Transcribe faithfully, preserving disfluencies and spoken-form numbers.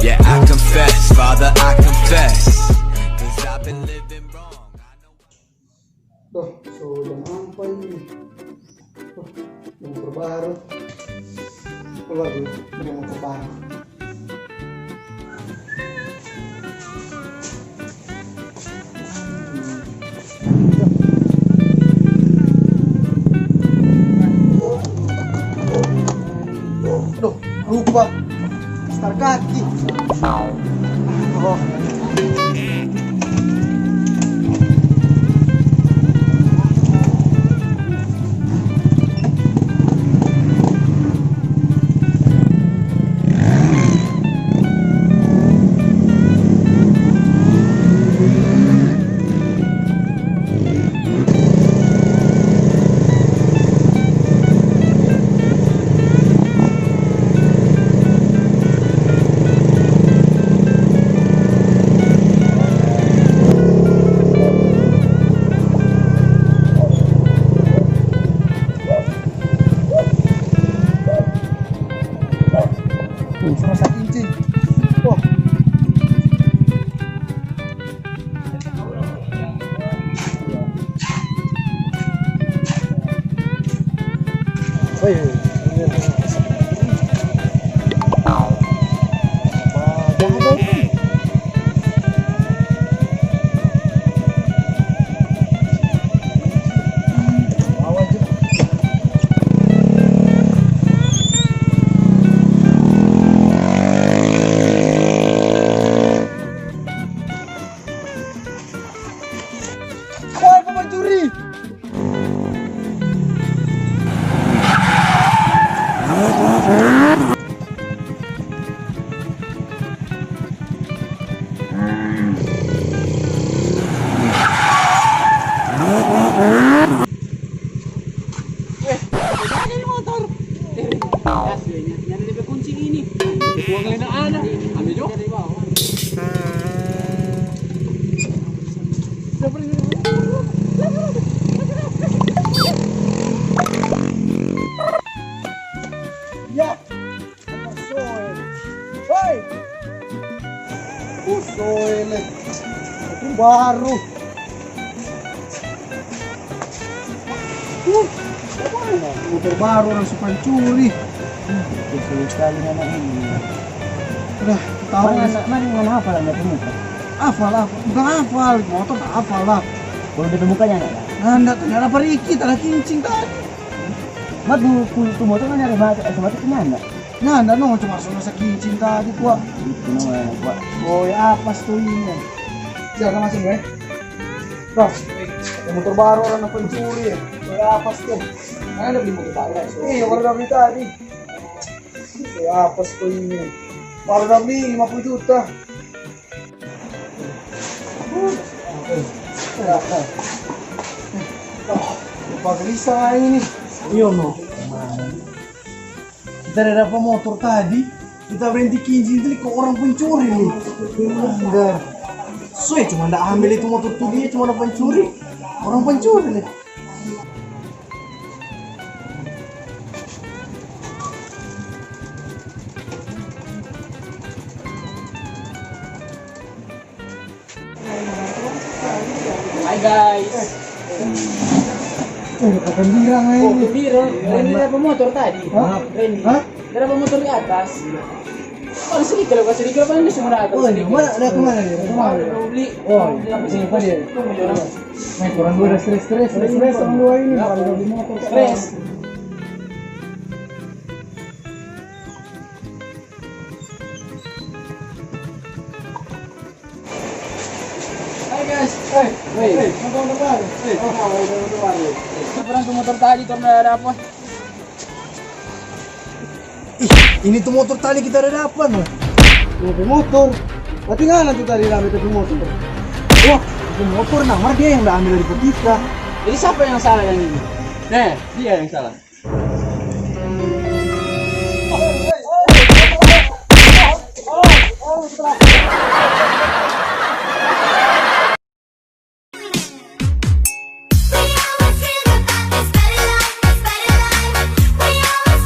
Yeah, I confess, Father, I confess. 'Cause I've been living wrong. I know. Tuh, so jam ampa ini. Tuh, jam terbaru. Keluar dulu, jam terbaru. Aduh, lupa. Star kaki. Oh. Sama sa kincing. Wah. Woi, pencuri! Eh, ada di motor. Eh, aslinya, nyanda ada kunci ini. Uang lena ada, ambil jo. Ya. Motor soe. Hei. Uh, soe le. Itu baru. Uh, motor baru orang suka curi. Hmm, betul sekali nama ini. Udah, tahu. Mana, mana, mana hafal anda punya? Hafal, hafal. Bukan hafal, motor tak hafal lah. Kalau di pemukanya enggak? Nah, enggak, ternyata apa Riki, tak ada kincing tadi. Mat, tu, tu, tu motor kan nyari mati, eh, mati punya enggak? Nyanda no, cuma so masa kincing tadi, kwa. Itu namanya, kwa. Boy, apa sto ini? Siapa masuk, eh? Bro, ada motor baru orang nak pencuri, ya? Boy, apa sto? Mana ada beli motor baru, eh? Iya, baru beli tadi. Boy, apa sto ini? Baru beli lima puluh juta. Lupa gelisah ini. Iyo, no. Kita ada dapat motor tadi, kita berhenti kincing tadi, kok orang pencuri nih. Melanggar. Soe cuma nda ambil itu motor tu, dia cuma ada pencuri. Orang pencuri nih. Hai, guys. Eh, akan bilang aja. Oh, ini. Gembira. Randy dapat motor tadi. Hah? Randy. Hah? Dia dapat motor di atas. Mana sedikit, kasih sedikit, mana dia semua dapat. Oh, iya. Mana dia, kemana dia? Kemana dia? Mau beli. Oh, iya. Sini, apa dia? Nah, orang dua ada stres-stres, stres-stres orang dua ini, kalau beli motor. Stres. Hai, guys. Hei, hei, hei, teman-teman. Hei, apa, teman-teman? Hei. Itu orang tu motor tadi, torang ada apa? Ih, ini tu motor tadi kita ada dapat, no. Ini pe motor. Berarti ngana tu tadi da ambil tu motor. Wah, itu motor, nah, mar dia yang da ambil dari kita. Jadi siapa yang salah yang ini? Nah, dia yang salah.